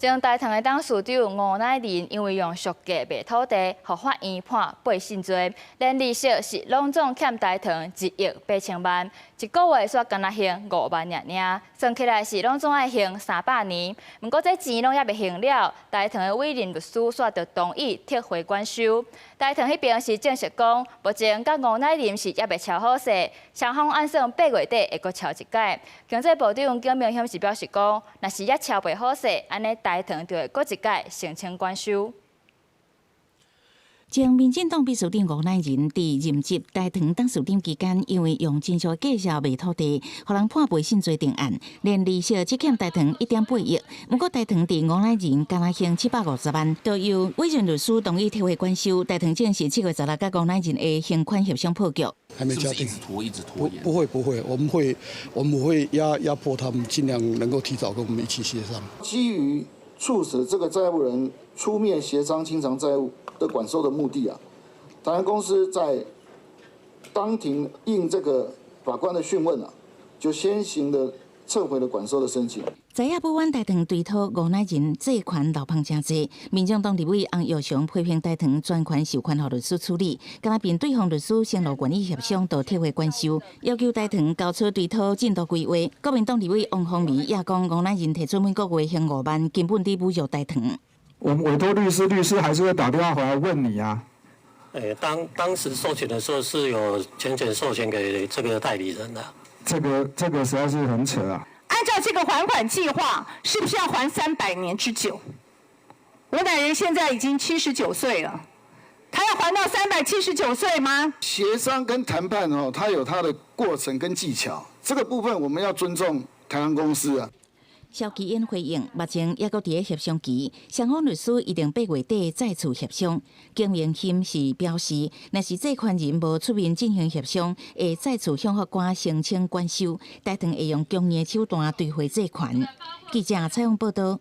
前大同的董事長吳乃仁因為用俗價賣土地，予法院判背信罪，連利息是攏總欠大同1億8千萬，一個月煞干焦還5萬爾爾，算起來是攏總愛還300年。毋過這錢攏猶未還了，大同的委任律師煞就同意撤回管收。大同彼邊是證實講，目前佮吳乃仁是猶未敲好勢，雙方按算8月底會閣敲一擺。經濟部長景明鑫是表示講，若是猶敲袂好勢，按呢大同就會閣一擺申請管收。前民進黨秘書長吳乃仁佇任職大同董事長期間，因為用真俗價數賣土地，予人判背信罪定案，連利息只欠大同1.8億。毋過大同佇吳乃仁干焦還750萬，就由委任律師同意撤回管收。大同正式7月16佮吳乃仁的還款協商破局。還沒敲定，一直拖，一直拖不，不會不會，我們會壓迫他們，盡量能夠提早跟我們一起協商。基於促使這個債務人出面協商清償債務的管收的目的啊，台糖公司在當庭應這個法官的訊問啊，就先行的撤回了管收的申請。知影不阮大同追討吳乃仁債權漏芳誠濟，民進黨立委洪耀祥批評大同專權授權予律師處理，敢若面對方律師承諾願意協商，就撤回管收，要求大同交出追討進度規劃。國民黨立委王鴻薇也講，吳乃仁提出每個月還5萬，根本佇侮辱大同。我們委託律師，律師還是會打電話回來問你啊。欸，當時授權的時候是有全權授權給這個代理人的。這個實在是很扯啊。按照這個還款計劃，是不是要還300年之久？吳乃仁現在已經79歲了，他要還到379歲嗎？協商跟談判哦，它有它的過程跟技巧，這個部分我們要尊重台糖公司啊。蕭其恩回應，目前猶閣佇咧協商期，雙方律師一定8月底再次協商。景明鑫是表示，若是債權人無出面進行協商，會再次向法官申請管收，大同會用強硬手段追回債權。記者採訪報道。